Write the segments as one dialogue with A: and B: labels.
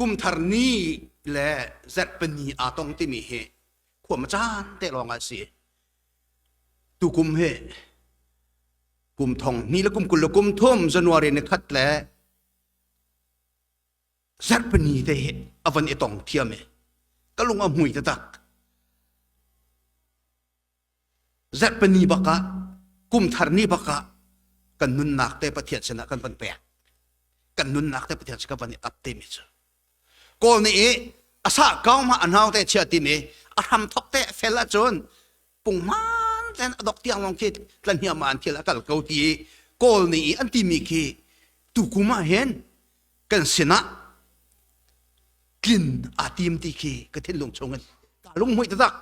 A: Kumthar ni le zarhpini aa tong timi hi khuam caan te lawng ah si. Tukum hi kum thong ni le kum kul le kum thum January ni khat le zarhpini te hi a van i tong thiam i ka lung a hmui taktak. Zarhpini bak ah kumthar ni bak ah kan nunnak te Pathian sinah kan van pek. Kan nunnak te Pathian sin kan van i ap timi cu. Kawl nih i a sah kau ma a nau te chia timi a hram thok te fel ahcun punghman ten a dok tiang lawng khi tlahniam ah an thil a kal ko ti i Kawl nih i an timi khi tukum ah hin kan sinah tlin aa tim ti khi ka thinlung chung in ka lunghmuih taktak.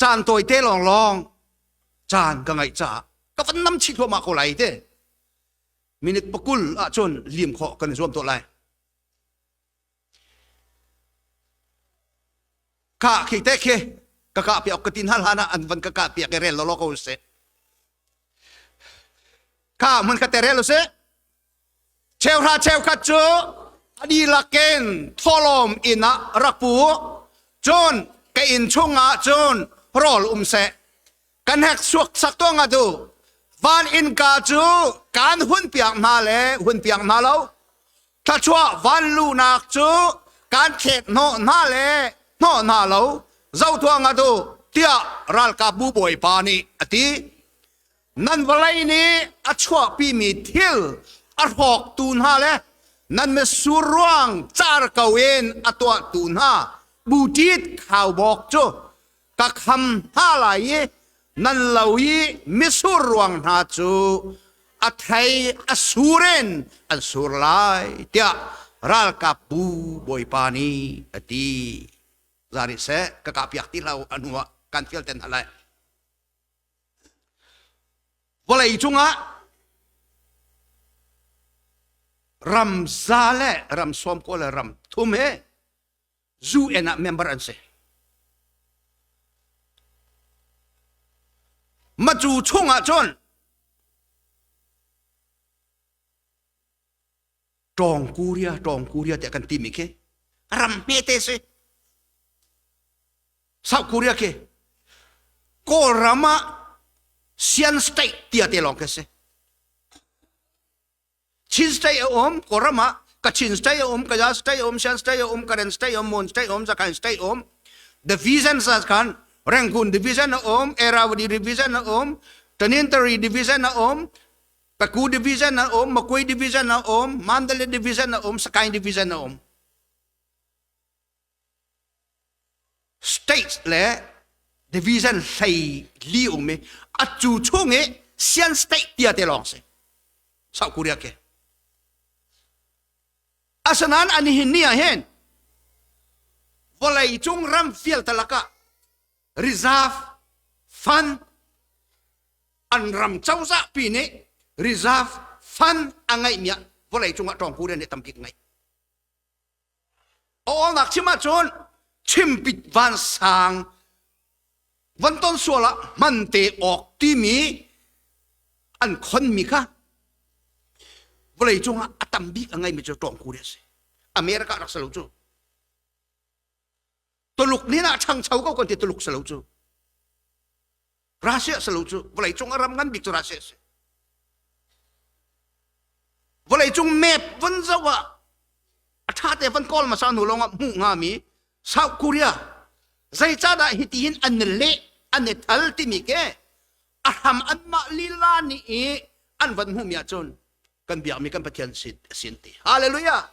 A: Caan tawite lawnglawng caan ka ngaih caah ka van nam chih thluahmah ko lai te. Minute pakul ahcun lim khawh kan i zuam tuah lai. Ka khi te khi ka kah piak ka tin hal hlan ah an van ka kah piak i rel lo ko seh. Ka hmun ka te rel seh. Cheuhra cheukhat cu a dihlak in thawhlawm inn ah rak pu. Cun ka inn chungah cun rawl um seh. Kan hek suak sak tuah nga tu. Van innka cu kaan hun piak hna le hun piak hna lo. Thluachuah van luhnak cu kaan thlet hnawh hna le hnawh hna lo. Zoh tuah nga tu tiah ralkapbu bawipa nih a ti. Nan vawlei nih a chuahpimi thil a hrawktu hna le nan mitsur ruang car ko in a tuahtu hna buṭit khaubawk cu ka kham hna lai i nan lo i mitsur ruang hna cu a thei a sur in an sur lai tiah ralkapbu Bawipa nih a ti. Zari seh ka kahpiak ti hlah u a hnu ah kan fial ten hna lai. Vawlei cungah ram za le ram sawm kaw le ram thum he UN ah member an si. Macu chungah cun Tawng Korea, Tawng Korea tiah kan timi khi ram hmete si. South Korea khi Kawlram ah Sian State tia te lawng khi si. Chin State a um, Kawlram ah Kachin State a um, Kaya State a um, Shan State a um, Karen State a um, Mon State a um, Zakhain State a um. Division sa khan Rangoon Division a um, Irrawaddy Division a um, Tanintary Division a um, Taku Division a um, Makui Division a um, Mandalay Division a um, Sakaing Division a um. States le division hlei li um i a cu chung i Sian State tia te lawng si. South Korea ke. Asinain an hin ni ah hin vawlei cung ram vialte lakah reserve fund an ram cozah pi nih reserve fund a ngeihmi ah vawlei cungah ṭawng Korea nih tambik ngeih. Awlnak chim ahcun chimpit vansang van ton sual ah hman te awk timi an khonmi kha vawlei cungah a tam bik a ngeimi cu ṭawng Korea a si. America rak si lo cu. Tuluk nih ah ṭhangcho ko kan ti Tuluk si lo cu. Russia si lo cu vawlei cung a ram ngan bik cu Russia si. Vawlei cung map van zoh ah a ṭha te van kawl hmasa hnu lawngah hmuh hngami South Korea zeicahdah hiti hin an i leh an i thal timi ke a hram anmah lila nih i an van hmuhmi ahcun kan biakmi kan Pathian sin ti. Hallelujah!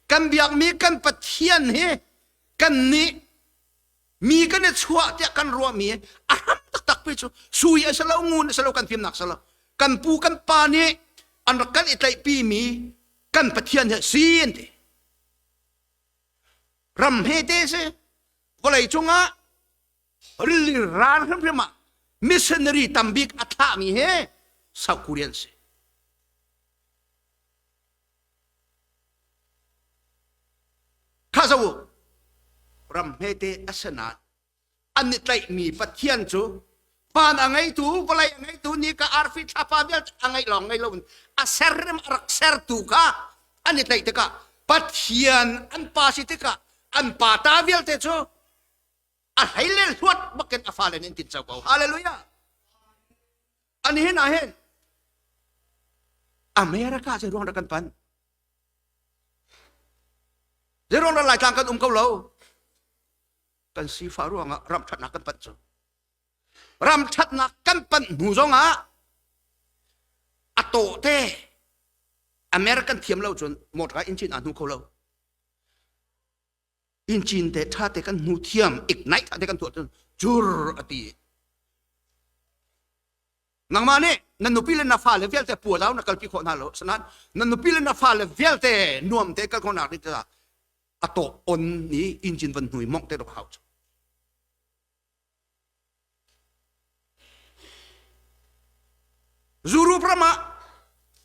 A: Kan biakmi kan Pathian hi kan nih mi kan i chuah tiah kan ruahmi a hram taktak pi cu sui a si lo ngun a si lo kan fimnak si lo kan pu kan pa nih an rak kan i tlaihpi mi kan Pathian hi si an ti. Ram hmete si vawlei cungah rili ral hrimhrim ah missionary tambik a thlahmi hi South Korean si. Kha zo ram hmete a si nain an i tlaihmi Pathian cu van a ngeitu vawlei a ngeitu ni ka arfi thlapa vialte a ngeih lawng ngei loin a ser a rak sertu kha An i tlaih tikah Pathian an pa si tikah an pa ta vialte cu a hlei le hluat bakin a fale nih an tin co ko. Hallelujah. An hin ah hin America zei ruang dah kan pan? Zei ruang dah Laitlang kan um ko lo? Kan sifah ruangah ram ṭhatnak kan panh cu. Ram ṭhatnak kan panh hnu zongah a tawhte American thiam lo cun motor engine aa hnu kho lo. Engine te ṭha te kan hnu thiam ignite ṭha te kan tuah cun cur a ti. Nangmah nih na nupi le na fale vialte pualau na kalpi khawh hna lo. Sanain na nupi le na fale vialte nuam te kal khawhnak ding caah a tawh on i engine van hnui mongh te dok hau cu. Zuru ram ah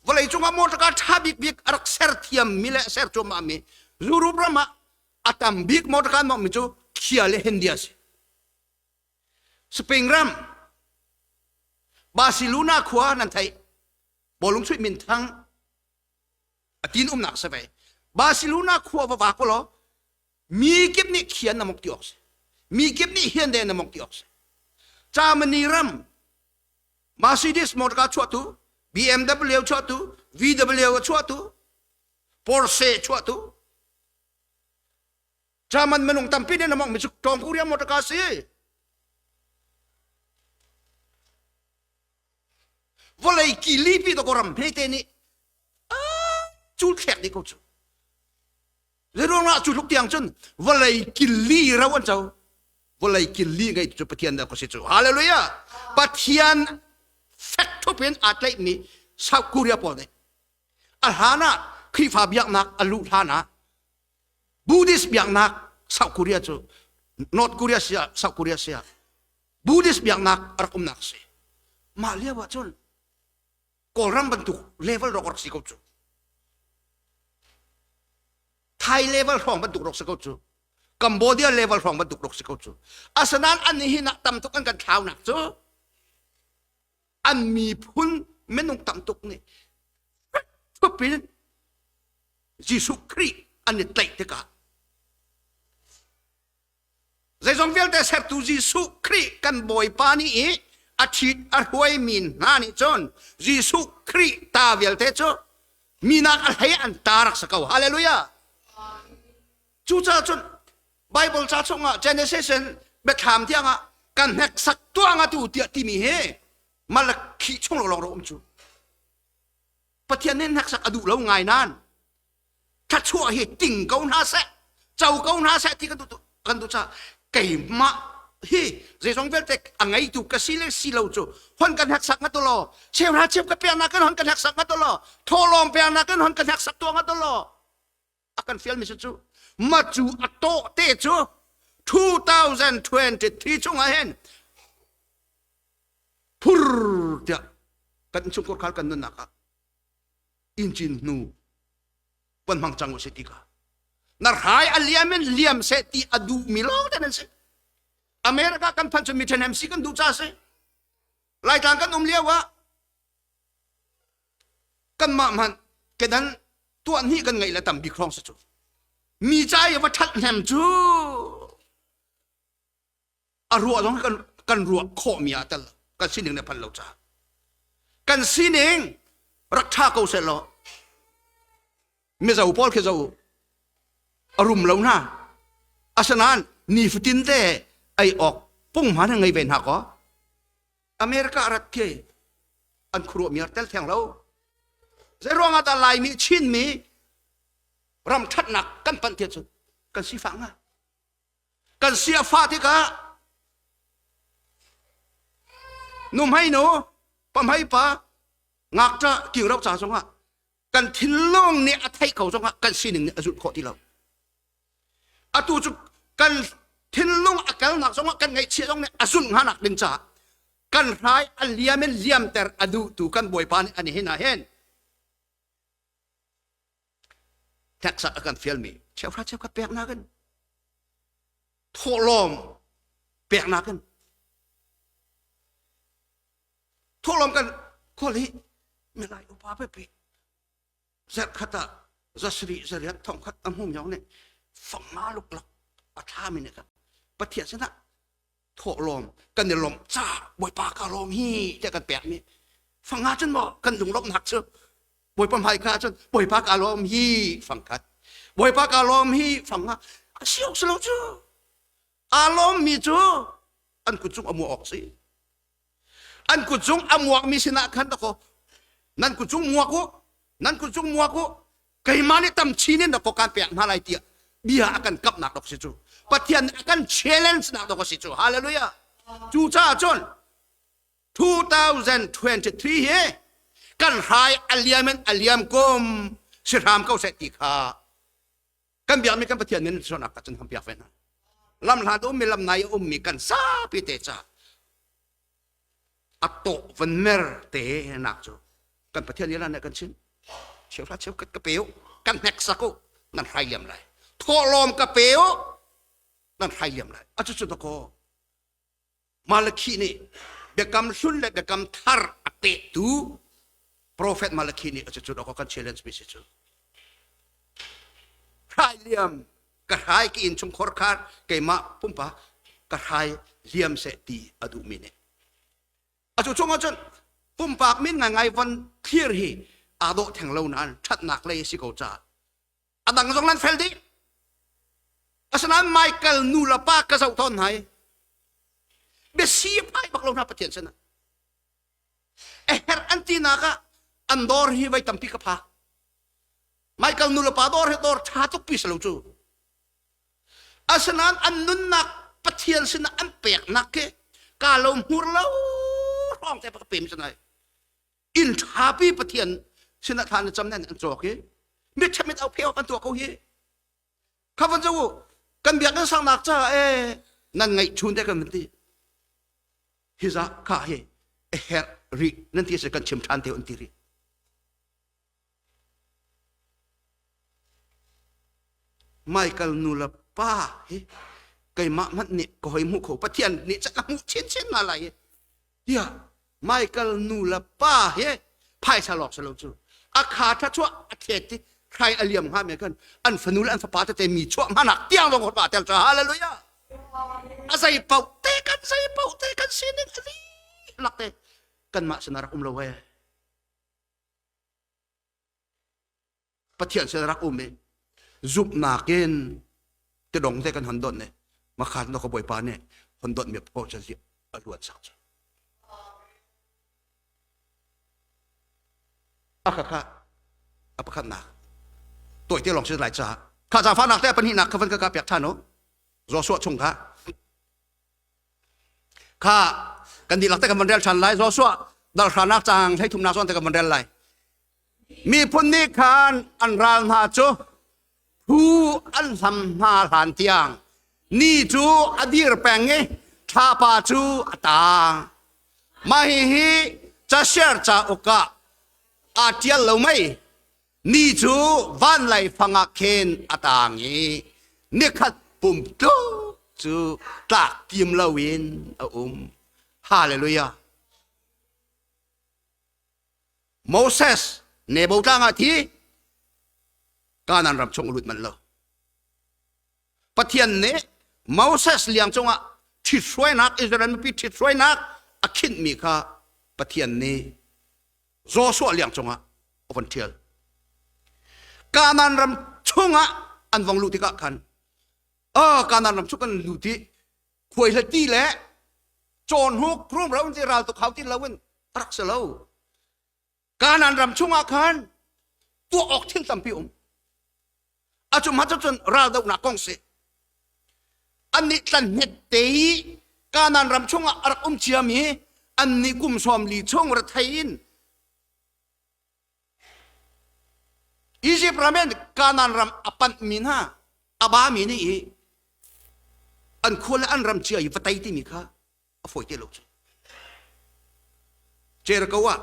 A: vawleicung ah motorcar ṭha bikbik a rak ser thiammi le a ser cuahmahmi Zuru ram ah a tam bik motorcar mawngmi cu Kia le Hindi a si. Spain ram Barcelona khua nan theih bawlung chuih minthang a tin umnak si ve. Barcelona khua va vak law mi kip nih khian na mok ti awk si mi kip nih hian de na mok ti awk si Germany ram Mercedes motor chuahtu BMW chuahtu VW chuahtu Porsche chuahtu German minung tampi nih na mok mi cu tawng Korea motor car si vawlei kili pi to ram hmete nih cul thlek dih ko cu Zeiruangah cu tluk tiang cun vawlei killi ro an co. Vawlei killi ngei cu Pathian dah ka si cu. Hallelujah! Pathian fek thup in aa tlaihmi South Korea pawl nih a hlan ah Khrihfa biaknak a luh hlan ah Buddhist biaknak South Korea cu North Korea sia South Korea sia Buddhist biaknak a rak umnak si. Mah lio ah cun Kawlram bantuk level rawk rak si ko cu. Thai level hrawng bantuk rak si ko cu. Cambodia level hrawng bantuk rak si ko cu. Asinain an hin ah tam tuk an kan thlaunak cu an miphun minung tam tuk nih thupin Jesuh Khrih an i tlaih tikah Zeizong vialte sertu Jesuh Khrih kan Bawipa nih i a ṭhit a hruaimi hna nih cun Jesuh Khrih ta vialte cu minak a hlei an ta rak si ko. Hallelujah! Cucaah cun Bible ca chungah Genesis in Biathlam tiangah kan hneksak tuah nga tu tiah timi hi Malakhi chung lawng ro um cu. Pathian nih hneksak a duh lo ngai nain thluachuah hi ting ko hna seh co ko hna seh ti kan duh kan duh caah keimah hi zeizong vialte a ngeitu ka si le si lo cu hon kan hneksak nga tu law cheuhra cheu ka pek nakin hon kan hneksak nga tu law thawhlawm pek nakin hon kan hneksak tuah nga tu law a kan fial mi cu ma cu a tawh te cu 2023 chungah hin phur tiah kan chungkhar khal kan nunnak ah incin hnu van hmang cang usih ti kha na hrai a liam in liam seh ti a duh mi lawng te nan si America kan phanh cun mi ṭhahnem si kan duh ca si Laitlang kan um lio ah kanmah hmanh kedan tuah hnih kan ngeih le tam bik hrawng si cu mi ca i va ṭhat hnem cu a ruah zong kan kan ruah khawhmi ah tel kan sining nih phan lo ca kan sining rak ṭha ko seh law mizo pawl khi zo a rum lo hna asinain nifatin te ei awk punghman ngei ve hna kaw America rat khi an khuaruah mi tel theng lo zei ruangah dah Laimi Chinmi ram ṭhatnak kan panh tiah cun kan sifah nga kan si a fah tikah nuhmei nu pahmei pa ngakṭah kingro ca zongah kan thinlung nih a theih ko zongah kan sining nih a zulh khawh ti lo atu cu kan thinlung a kalnak zongah kan ngaihchia zong nih a zulh hnganak ding caah kan hrai a liam in liamter a duhtu kan bawipa nih ani hin ah hin hneksak a kan fialmi cheuhra cheukhat peknak in thawhlawm peknak in thawhlawm kan khawl hi milai upa pepe zarhkhat ah. Zasarih zariat thongkhat a hmum yong nih fanga luklak a thlami nih kha Pathian sinah thawhlawm kan i lawmh ca Bawipa ka lawm hi tiah kan pekmi fanga cun maw kan lunglawmhnak cu Bawipa hmai kha cun Bawipa ka lawm hi fangkhat Bawipa ka lawm hi fanga a si awk si lo cu aa lawmmi cu an kut cung a muah awk si an kut cung a muakmi sinah khan dakaw nan kut cung muak u nan kut cung muak u keimah nih tam chin in dakaw kan pek hna lai tiah bia a kan kapnak dok si cu Pathian nih a kan challenge nak dok a si cu hallelujah cu caah cun 2023 hi kan hrai a liam in a liam kum si hram ko seh ti kha kan biakmi kan Pathian min sualnak ka cun kan piak ve hna lam hlat ummi lam nai ummi kan zapi te ca a tawh van mer te nak cu kan Pathian nih lan kan chim cheuhra cheukhat ka pe u kan hneksak u nan hrai liam lai thawhlawm ka pe u nan hrai liam lai a cu cu dakaw Malakhi nih biakam hlun le biakam thar a pehtu profet Malakhi nih a cucu dawk kan challenge mi si cu. Hrai liam ka hrai ka inn chungkhor khar keimah pumpa ka hrai liam seh ti a duhmi nih. A cu chung ahcun pumpak min ngaingai von thlir hi aa dawh theng lo nain ṭhatnak lei a si ko caah a dang zong nan fel dih asinain Michael nu le pa ka zoh tawn hna i biasi phai bak lo hna Pathian sinah a herh an tinak ah an dawr hi voi tampi ka phak Michael nu le pa dawr hi dawr ṭha tuk pi si lo cu asinain an nunnak Pathian sinah an peknak khi ka lo hmur lo hrawng te ka pem sanai inn ṭhapi Pathian sinah thla na cam nan an cawk i mit mit au pheo kan tuah ko hi kha van zo kan biakinn sangnak ca e nan ngaih chun te kan van ti hi za kha hi a herh rih nan ti se kan chim ṭhan te an ti rih Michael nu le pa hi keimah hmanh nih ka hoi hmuh kho Pathian nih cun a hmuh chinchin hna lai i tiah Michael nu le pa hi phaisa lawk si lo cu a kha tha chuah a thet i hrai a liam hnga me kan an fanu le an fapa tete mi chuah hmanak tiang zong pa tel cu hallelujah a zei paoh te kan zei paoh te kan sining a lak te kanmah sinah rak um lo he Pathian sin rak um i zumhnak in tidong te kan hon dawt ne makhat no ka bawipa nih hon dawt mi paoh cu a luan sak cu a kha kha a pakhatnak tawite lawng si lai caah kha zaangfahnak te a pahnihnak kha van ka ka piak ṭhan u Joshua chung kha Kha kan dihlak te kan van rel ṭhan lai. Joshua dal hranak caang hleithumnak zawn te kan van rel lai. Miphun nih khan an ral hna cu phu an hlam hna hlan tiang ni cu a dir peng i thlapa cu a tang. Mah hihi casiar cauk ah aa ṭial lo mei? Ni cu vanlei fang ah khin a tang i nikhat pum tluk cu tlak tim loin a um. Hallelujah. Moses Nebo tlang ah thi Kanaan ram chung a lut manh lo. Pathian nih Moses liang cungah ṭhithruainak Israel mipi ṭhithruainak a khinhmi kha Pathian nih Joshua liang cungah a von ṭhial. Kanaan ram chungah an vong luh tikah khan ah Kanaan ram chung kan lut i khuaihlati le cawnhuk rumro in ti ral tuk hau ti loin a rak si lo. Kanaan ram chungah khan tuah awk thil tampi um. A cu hmanh cun raldohnak kong si. Annih tlanhnet te i Kanaan ram chungah a rak um ciami annih kum 40 chung rethei in Izipt ram in Kanaan ram a panhmi hna a bami nih i an khua le an ram cia i va tei timi kha a fawi te lo cu. Jericho ah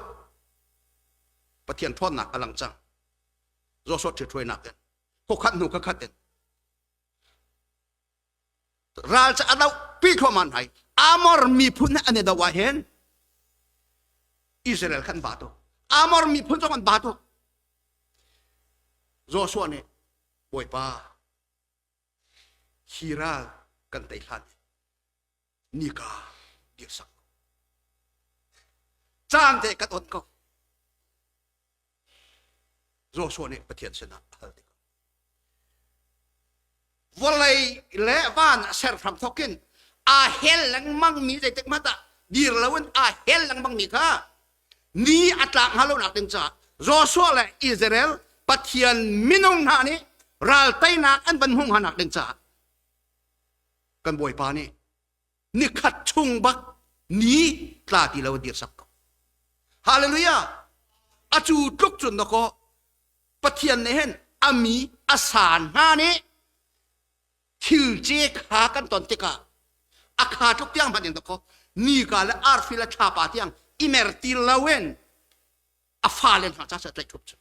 A: Pathian ṭhawnnak a lang cang. Joshua ṭhithruainak in khokhat hnu khakhat in ral cu a doh pi thluahmah hna i Amor miphun an i doh ah hin Israel khan ba tu Amor miphun zong an ba tu. Joshua nih Bawipa hi ral kan tei hlan nika dirsak caan te kan on ko Joshua nih Pathian sinah a hal tikah vawlei le van a ser hram thawkin aa hel lengmang mi zeitik hmanh ah dir loin aa hel lengmang mi kha ni a tlak hnga lonak ding caah Joshua le Israel Pathian minung hna nih ral teinak an van hmuh hnganak ding caah kan Bawipa nih nikhat chung bak ni tla ti lo dir sak ko. Hallelujah! Acu tluk cun na kaw Pathian nih hin a mi a san hna nih thil ce kha kan ton tikah a kha tluk tiang hmanh in dakaw nika le arfi le thlapa tiang i mer ti loin a fale hna ca tlaih thup cu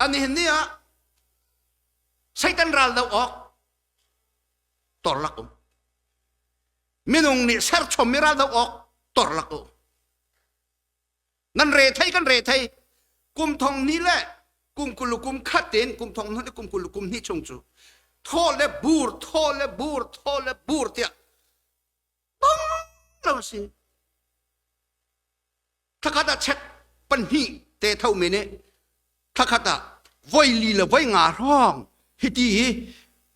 A: ani hin ni ah Satan ral do awk torlak um minung nih serchom mi ral do awk torlak um Nan re thei kan re thei kum thong ni le kum kul kum khat in kum thong le kum kul kum hnih chung cu thaw le bur thaw le bur thaw le bur tiah bong lo si thakhat ah chek pahnih te tho mi nih thakhat ah voi li le voi nga hrawng hiti hi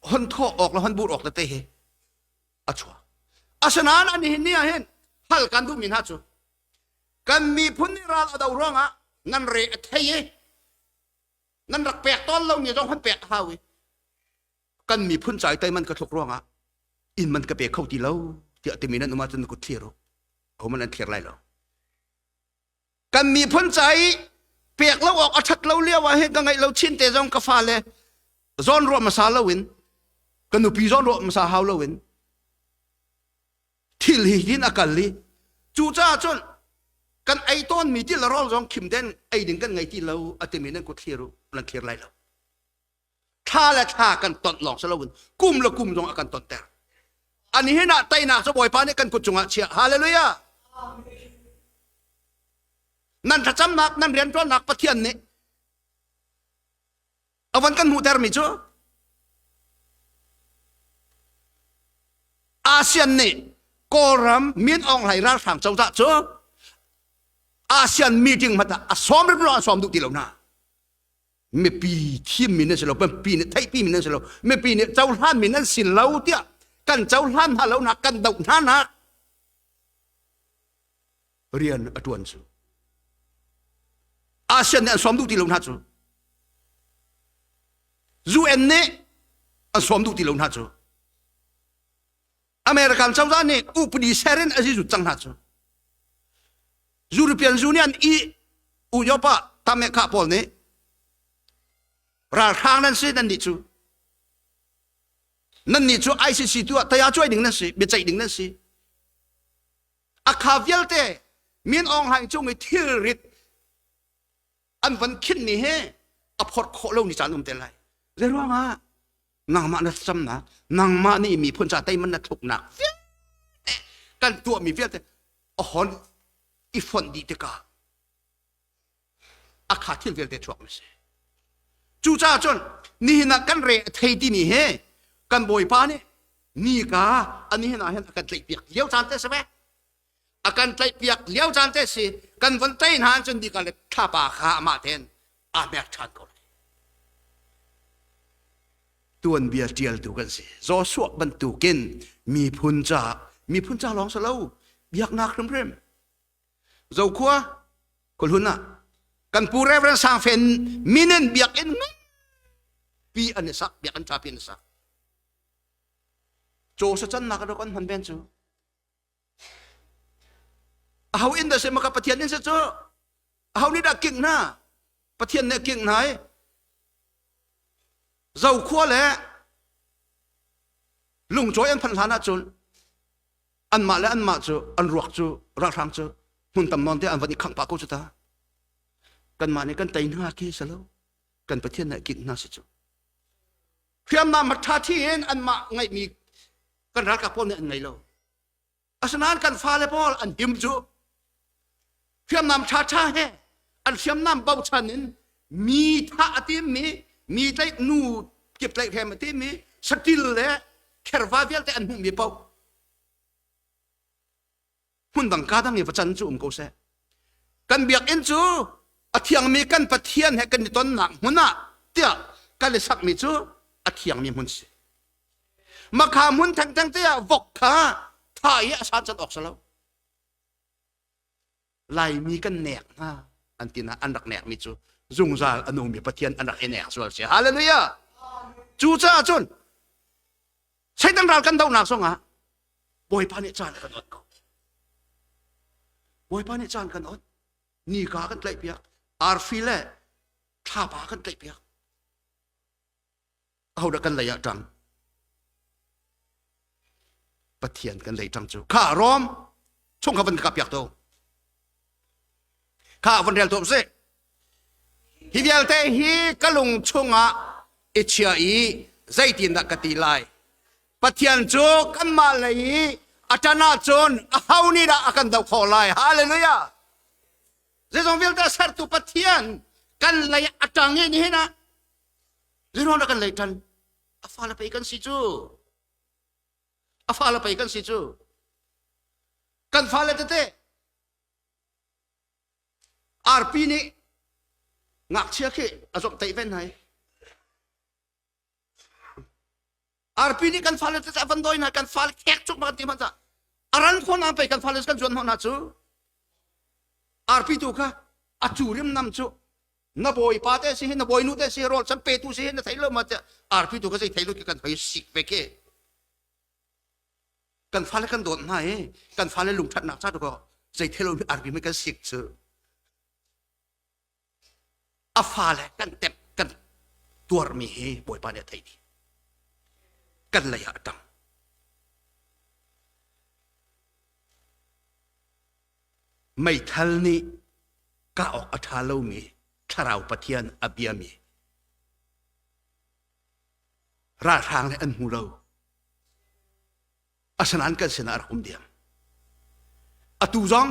A: hon thaw awk le hon bur awk te hi a chuak asinain ani hin ni ah hin hal kan duh mi hna cu Kan miphun nih ral a do ruangah nan re a thei i nan rak pek tawn lomi zong han pek a hau i kan miphun ca i teiman ka thluk ruangah inn man ka pe kho ti lo tiah timi nan um ahcun na kut thlir u. Ahohmanh an thlir lai lo. Kan miphun ca i pek lo awk a ṭhat lo lio ah hin ka ngeih lo chin te zong ka fale zawn ruah hmasa loin ka nupi zawn ruah hmasa hau loin thil hi hin a kal i cucaah cun kan ei tawnmi ti le rawl zong khim den ei ding kan ngei ti lo a timi nan kut thlir u nan thlir lai lo thla le thla kan tonh lawng si loin kum le kum zong a kan tonter ani hin ah teinak cu bawipa nih kan kut cungah chiah hallelujah nan thlacamnak nan rianṭuannak pathian nih a van kan hmuhtermi cu ASEAN nih Kawlram Min Aung Hlaing ralhrang cozah cu ASEAN meeting hmanh ah a sawm rim lo a sawm duh ti lo hna mipi thimmi nan si lo mipi nih theihpi mi nan si lo mipi nih cohlan mi nan si lo tiah kan cohlan hna lo nak kan doh hna nak rian a ṭuan cu ASEAN nih an sawm duh ti lo hna cu UN nih an sawm duh ti lo hna cu American cozah nih upadi ser in a zizut cang hna cu European Union i Uyopa tameka pawl nih ralhrang nan si nan nih cu nan nih cu ICC tu ah taya cuai ding nan si biaceih ding nan si A kha vialte Min Aung Hlaing cung i thilrit an van khinmi he a phorh khawh lo ni caan um te lai. Zeiruangah nangmah na thlacamnak, nangmah nih miphun ca teiman na thluknak vialte kan tuahmi vialte a hon i fonh dih tikah a kha thil vialte chuak mi si. Cucaah cun nihin ah kan re a thei timi hi kan Bawipa nih nika a nihin ah hin a kan tlaihpiak lio caan te si ve. A kan tlaihpiak lio caan te si kan von tei hna cun nika le thlapa kha amah tein aa hmek ṭhan ko lai. Tuanbia ṭialtu kan si. Joshua bantukin miphun ca miphun ca lawng si lo biaknak hrimhrim Zokhua khuahlun ah kan pu Reverend Sang Fen minen biakinn pi an i sak biakinn ṭha pi an i sak caw sa cannak a kan hman ben cu aho in dah si maka Pathian in si cu aho nih dah king hna Pathian nih king hna i Zokhua le lungcawi an phanh hlan ahcun anmah le anmah cu an ruak cu ralhrang cu hmun tam nawn te an van i khangh pah ko cu ta kanmah nih kan tei hna khi si lo kan Pathian nih kingh hna si cu hriamnam ṭha thi in anmah ngeihmi kan ralkap pawl nih an ngei lo asinain kan fale pawl an him cu hriamnam ṭha ṭha he an hriamnam bochan in. Mi thah a timmi, mi tlaih nu kip tlaihhrem a timmi, saṭil le kherva vialte an hmuhmi paoh hmun dang ka dang i va can cu um ko seh. Kan biakinn cu a thiangmi kan Pathian he kan i tonnak hmun ah tiah kan i sakmi cu a thiangmi hmun si. Makha hmun thengtheng te ah vok kha tha i a san can awk si lo. Laimi kan nek hna an ti na an rak nekmi cu zungzal a nungmi Pathian an rak i nek sual si. Hallelujah! Cucaah cun Satan ral kan dohnak zongah Bawipa nih caan kan ot ko. Bawipa nih caan kan ot. Nika kan tlaihpiak. Arfi le thlapa kan tlaihpiak. Ahodah kan lei ah ṭang? Pathian kan lei ṭang cu. Kha Rom chung kha van ka piak to. Kha van rel tuah sih. Hi vialte hi ka lung chungah i chia i zeitindah ka ti lai? Pathian cu kanmah lei i a ṭan ahcun aho nih dah a kan doh khawh lai? Hallelujah! Zeizong vialte a sertu Pathian kan lei a ṭang i nihin ah zeiruang dah kan lei ṭan? A fale pei kan si cu. A fale pei kan si cu. Kan fale tete Arpi nih ngakchia khi a zomhtaih ven hai. Arpi nih kan fale cu a van dawi hna, kan fale khek cuk ma kan ti hmanh cah. A ran khon ang pei kan fale kan zuan hnawh hna cu. Arpi tu kha a cu rimnam cu na bawipa te si hi na bawinu te si rawl chan petu si hi na thei lo ma tiah arpi tu kha zei thei lo ki kan hoi sik ve ke. Kan fale kan dawt hna i kan fale lungṭhatnak ca tu ko zei thil lo arpi mi kan sik cu a fale kan tep kan tuarmi hi Bawipa nih a theih dih. Kan lei ah a ṭang. Meithal nih kah awk a ṭha lomi thlarau Pathian a biami ralhrang nih an hmu lo. Asinain kan sinah a rak um diam. Atu zong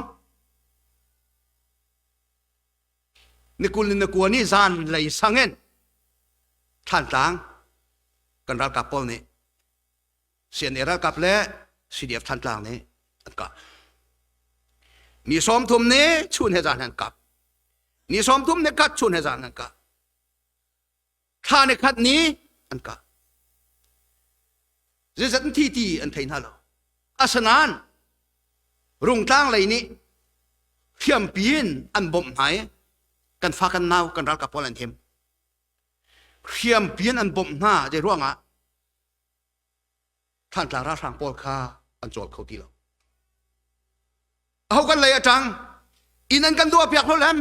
A: ni kul ni kua ni zan lei sangin Thlantlang kan ralkap pawl nih CNA ralkap le CDF Thantlang nih an kah. Ni 30 ni chun he zan an kap. Ni 30 ni kat chun he zan an kah. Thla ni khat ni an kah. Zeizat an thi ti an thei hna lo. Asinain Rungtlang lei nih hriampi in an bawmh hna i kan fa kan nau kan ralkap pawl an him. Hriampi in an bawmh hna zei ruangah Thantlang ralhrang pawl kha an cawl kho ti lo. Aho kan lei a ṭang? Inn an kan duah piak lo lem.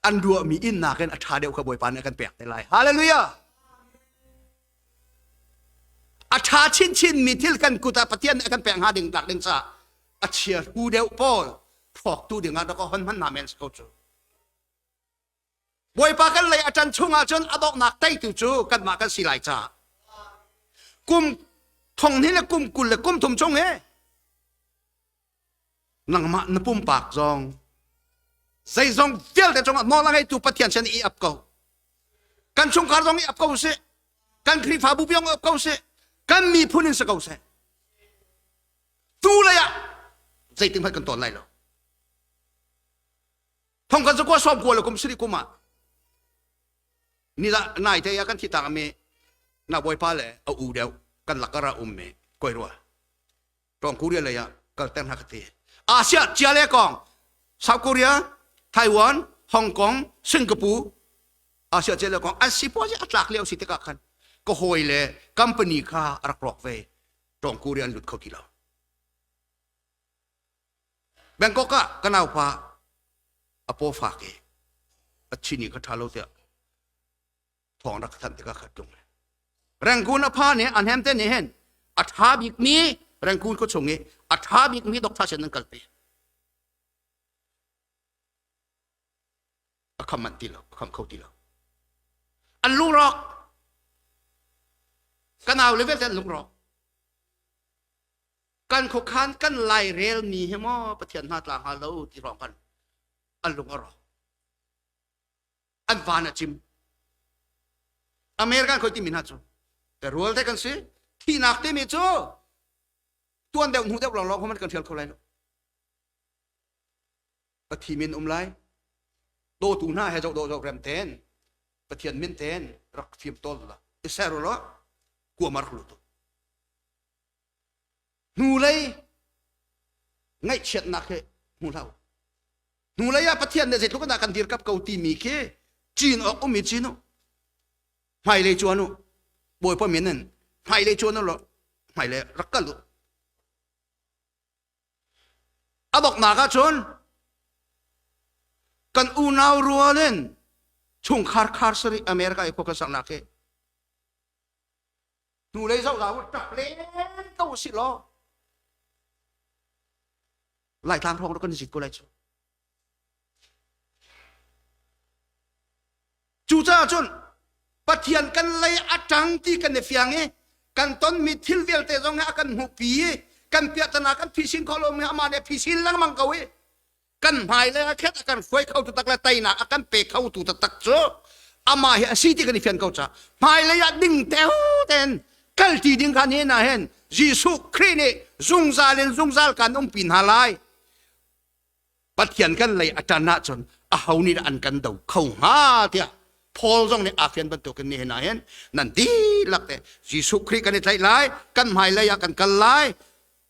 A: An ruahmi inn nakin a ṭha deuh kha Bawipa nih a kan pek te lai. Hallelujah! A ṭha chinchin mi thil kan kut ah Pathian nih a kan pek hnga ding tlak ding caah a chia hu deuh pawl hrawktu dingah rak hon hman hna men si ko cu. Bawipa kan lei a ṭan chung ahcun a donghnak teitu cu kanmah kan si lai caah kum thong hnih le kum 20 le kum thum chung hi nangmah na pumpak zong zeizong vialte cungah nawl a ngeitu Pathian sin i ap ko kan chungkhar zong i ap ko sih kan Khrihfabu zong i ap ko sih kan miphun in si ko seh tu lei ah zeitin hmanh kan tawn lai lo Thong kan zakua sawm kua le kum sarih kum ah ni nai te ah kan thi tak mi na bawipa le a u deuh kan lakar ah um mi koi rua tong Korea lei ah kal ter hna ka ti Asia chia le kong South Korea Taiwan Hong Kong Singapore Asia chia le kong an si po a tlak lio si tikah khan ka hawi le company kha a rak rawk ve tong Korea an lut kho ti lo Bangkok ah ka naupa a paw fak i a chini kha ṭha lo tiah thawng rak ka thanh tikah kha tlung. Rangoon a phan i an hem te nih hin a ṭha bikmi Rangoon khuachung i a ṭha bikmi doctor sin an kalpi. A kham manh ti lo, a kham kho ti lo. An lungrawk. Ka nau le vialte an lungrawk. Kan khuakhan kan lairel mi hi maw Pathian hna tla hnga lo ti hrawng khan an lung a rawk. An van a cim. American khoi timi hna cu terual te kan si. Thihnak timi cu tuan deuh hnu deuh lawnglawng kha kan ṭhial kho lai lo. Pathian min um lai. Dawtu hna he zoh dawh zoh rem ten Pathian min ten rak fim tawl la. I ser lo kuamar lu tu. Hnulei ngaihchiatnak hi hmu hlah u. Hnulei ah Pathian nih zeitluk in dah kan dirkap ko timi khi cin awk ummi cin u. Hmailei cuan u. Bawipa min in hmailei cuan u law hmailei rak kal u. A donghnak ahcun kan unau rual in chungkhar khar sarih America i khua kan saknak hi hnulei zoh hlah u ṭap len ko usih law Laitlang hrawng kan zit ko lai cu. Cucaah cun Pathian kan lei a ṭang ti kan i fiang i kan tonmi thil vialte zong hi a kan hmuhpi i kan piahtana kan phisin khawh lomi amah nih a phisin lengmang ko i kan hmailei a khet a kan hruai kho tu tak le teinak a kan pe kho tu taktak cu amah hi a si ti kan i fian ko ca hmailei ah ding teo ten kalti ding kha ni na hen Jesuh Khrih nih zungzal in zungzal kan umpi hna lai Pathian kan lei a ṭan ahcun aho nih dah an kan do kho hnga tiah Paul zong nih aa fian bantukin nihin ah hin nan dihlak te Jesuh Khrih kan i tlaih lai kan hmailei ah kan kal lai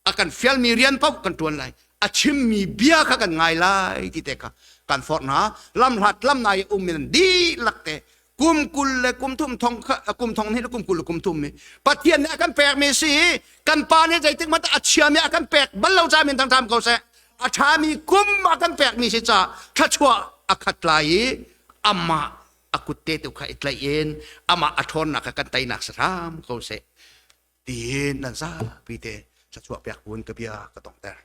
A: a kan fialmi rian paoh kan ṭuan lai a chimmi bia kha kan ngai lai ti te kha kan forh hna lamhlat lamnai um in dihlak te kum kul le kum thum thong kum thong hnih le kum kul le kum thum mi Pathian nih a kan pekmi si kan pa nih zeitik hmanh a chiami a kan pek bal lo ca min thangtham ko seh a ṭhami kum a kan pekmi si ca thluachuah a khat lai i amah a kutte tu kha i tlaih in amah a ṭhawnnak kha kan teinak si hram ko seh tiin nan zapi te thluachuah pek buin ka bia ka tongter.